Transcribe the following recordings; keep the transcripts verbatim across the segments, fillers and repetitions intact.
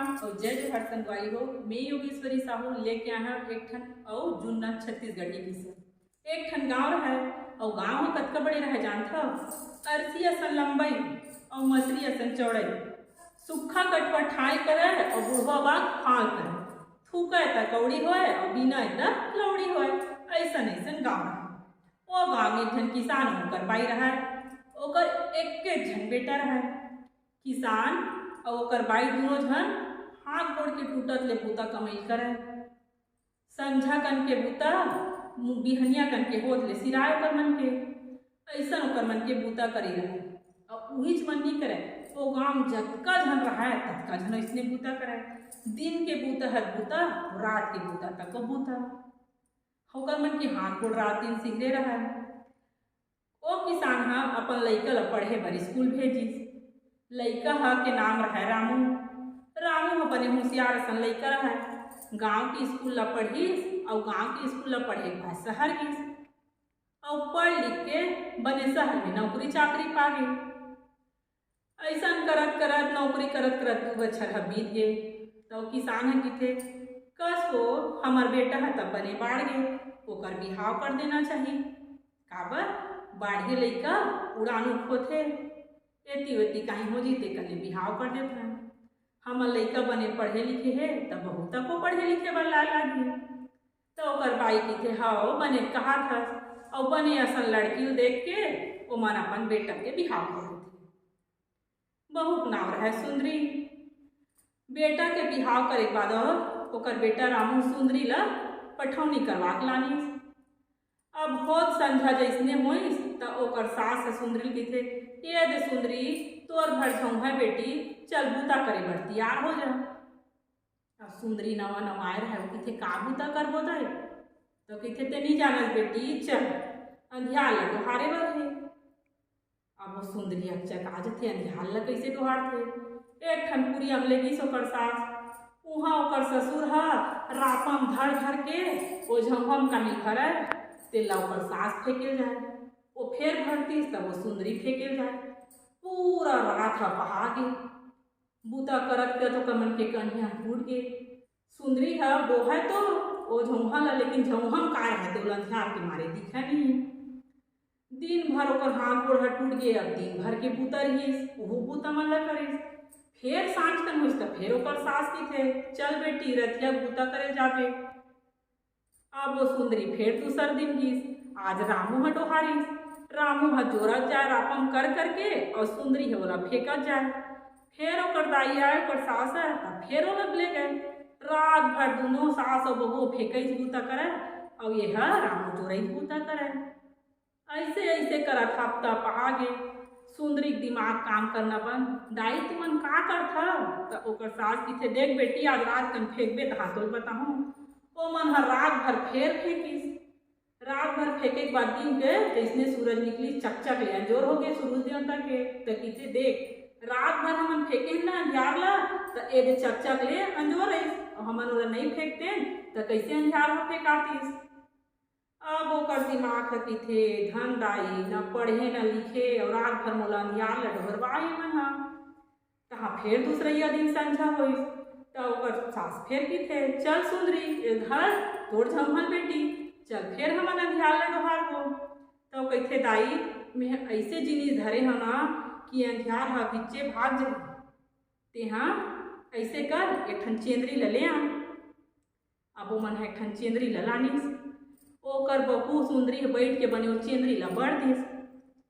अउ जय जोहार संगवारी हो, मैं योगेश्वरी साहू लेके आए हंव एक ठन अउ जुन्ना छत्तीसगढ़ी किस्सा। एक ठन गांव रहय, अउ गांव ह कतका बड़े रहय जानथव? अरसी असन लंबई अउ मसरी असन चौड़ई। सुक्खा कठवा ठाई करय अउ बुढ़वा बाग हाल करय। थूकय त कौड़ी होय अउ बीनय त लौड़ी होय। अइसन अइसन गांव रहय। ओ गांव में एक झन किसान अउ ओकर बाई रहय। ओकर एक्के झन बेटा रहय। किसान अउ ओकर बाई दूनों झन हाथ गोड़ के टूटत ले बूता कमई करय। संझा कन के बूता मु-, बिहनिया कन के होत ले सिराय ओकर मन के। अइसन ओकर मन के बूता करे रहय। अउ उहीच मन नी करय, ओ गांव जतका झन रहय, ततका झन अइसने बूता करय। दिन के बूता हर बूता, रात के बूता तको बूता। ओकर मन के हाथ गोड़ रात दिन सिहरे रहय। ओ किसान ह अपन लइका ल पढ़े बर स्कूल भेजिस। लइका ह के नाम रहय रामू। रामू ह बने होशियार असन लइका रहय। गांव के स्कूल ल पढ़िस अउ गांव के स्कूल ल पढ़े के बाद शहर गिस अउ पढ़ लिख के बने शहर में नौकरी चाकरी पा गे। अइसन करत करत, नौकरी करत करत दू बछर ह बीत गे। तव किसान ह किथे, "कस हो, हमर बेटा ह त बने बाढ़ गे, ओकर बिहाव कर देना चाही।" "काबर? बाढ़े लइका उड़ानुक होथे, एती ओती काहीं हो जही तेकर ले बिहाव कर देथन। हमर लइका बने पढ़े लिखे हे, त बहुतको पढ़े लिखे बर लाय लागही।" त ओकर बाई किथे, "हव, बने कहत हस, अउ बने असन लड़की ल देख के ओमन अपन बेटा के बिहाव कर देथे।" बहू के नाव रहय सुंदरी। बेटा के बिहाव करे के बाद ओकर बेटा रामू सुंदरी ल पठौनी करवा के लानिस। अब होत संझा जइसने होइस, त ओकर सास ह सुंदरी ल किथे, "ए दे सुंदरी, तोर घर झौंहा बेटी, चल बूता करे बर तियार हो जा।" अब सुंदरी नवा नवा आय रहय, ओ किथे, "का बूता करबो दाई?" त किथे, "ते नी जानस बेटी, चल, अंधियार ल डोहारे बर हे।" अब ओ सुंदरी अकचका जथे, अंधियार ल कइसे डोहारथे। एक ठन कुरिया म लेगिस ओकर सास, उहां ओकर ससुर ह रापा म धर धर के ओ झौंहा म काहीं भरय, तेला ओकर सास फेंके ल जाय। ओ फेर भरतिस, तब ओ सुंदरी फेंके ल जाय। पूरा रात ह पहा गे। बूता करत करत ओकर मन के कनिहा टूट गे। सुंदरी ह बोहय तो ओ झौंहा ल, लेकिन झौंहा म का रहय, तेला अंधियार के मारे दिखय नहीं। दिन भर ओकर हाथ गोड़ ह टूट गे, अब दिन भर के बूता रिहिस, उहू बूता मन ल करिस। फेर सांझ कन होइस त फेर ओकर सास किथे, "चल बेटी, रतिया बूता करे जाबे।" अब ओ सुंदरी फेर दूसर दिन गिस। आज रामू ह डोहारिस। रामू ह जोरत जाय रापा म कर करके, अउ सुंदरी ह ओला फेंकत जाय। फेर ओकर दाई आय, ओकर सास आय, त फेर ओला ले गय। रात भर दूनों सास अउ बहू फेंकइच बूता करय, अउ ये ह रामू जोरइच बूता करय। अइसे अइसे करत हफ्ता पहा गे। सुंदरी के दिमाग काम करना बंद। "दाई, तुमन का करथव?" त ओकर सास किथे, "देख बेटी, आज रात कन फेंकबे, तहां तोल बताहूं।" ओमन ह रात भर फेर फेंकिस। रात भर फेंके के बाद दिन के जइसने सूरज निकलिस, चकचक ले अंजोर हो गे सूरज देवता के। त किथे, "देख, रात भर हमन फेंके हन ना अंधियार ला, त ए दे चकचक ले अंजोर रहिस, अउ हमन ओला नइ फेंकतेन, त कइसे अंधियार म फेंकातिस?" अब ओकर दिमाग ह किथे, "धन दाई, न पढ़े न लिखे, अउ रात भर मोला अंधियार ल डोहरवाए मन ह।" तहां फेर दूसरइया दिन संझा होइस, त ओकर सास फेर किथे, "चल सुंदरी, ए धर तोर झम्मल बेटी, चल फेर हमन अंधियार ल डोहारबो।" त ओ कहिथे, "दाई, मेंह अइसे जिनिस धरे हंव ना कि अंधियार ह बिच्चे भाग जाही। तेंहा अइसे कर, एक ठन चेंदरी ल ले आ।" अब ओमन ह एक ठन चेंदरी ल लानिस। ओकर बहू सुंदरी ह बइठ के बने ओ चेंदरी ल बर दिस।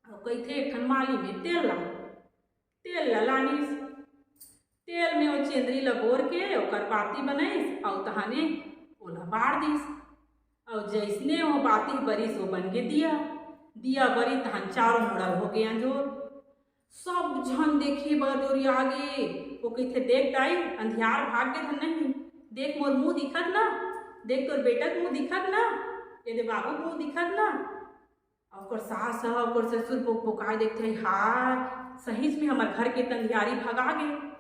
अउ कहिथे, "एक ठन माली में तेल ला।" तेल ल लानिस। तेल में ओ चेंदरी ल बोर के ओकर बाती बनाइस, अउ तहाने ओला बार दिस। अउ जइसने ओ बाती बरिस, ओ बन गे दिया। दिया बरिस, तहान चारों मुड़ा हो गे अंजोर। सब झन देखे बर जोरिया गे। ओ कहिथे, "देख दाई, अंधियार भाग गे धन नहीं। देख मोर मुंह दिखत ना, देख तोर बेटा के मुंह दिखत ना, ए दे बाबू के मुंह दिखत ना।" अउ ओकर सास ह, ओकर ससुर पोक-पोकाय देखथे, "हाय, सहीच में हमर घर के त अंधियारी भगा गे।"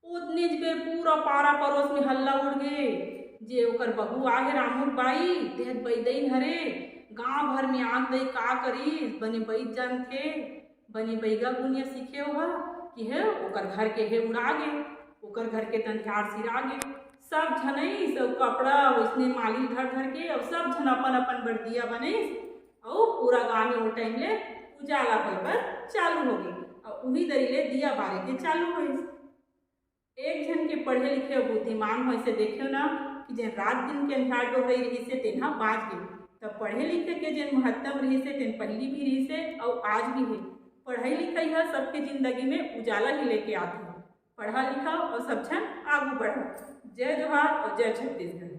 ओतनेच बेर पूरा पारा परोस में हल्ला उड़ गे, जे ओकर बहू आहे रामू के बाई, तेहर बइदइन हरे, गांव भर में आग दई का करिस, बने बइद जानथे, बने बइगा गुनिया सीखे ओहा, कि हे ओकर घर के हे उड़ा गे। ओकर घर के अंधियार सिरा गे। सब झन आइस अउ कपड़ा वइसने माली धर धर के, अउ सब झन अपन अपन बर दिया बनइस, अउ पूरा गांव में ओ टाइम ले उजाला होय बर चालू हो गे। अउ उही दरी ले दिया बारे के चालू होइस। एक झन के पढ़े लिखे अउ बुद्धिमान होय से देखेव ना, कि जेन रात दिन के अंधियार डोहरई रहिस हे, तेन ह बांच गे। तब पढ़े लिखे के जेन महत्तम रहिस हे, तेन पहिली भी रहिस हे अउ आज भी हे। पढ़ई लिखई ह सबके जिंदगी में उजाला ही लेके आथे। पढ़ा लिखा अउ सब झन आगू बढ़ा। जय जोहार अउ जय छत्तीसगढ़।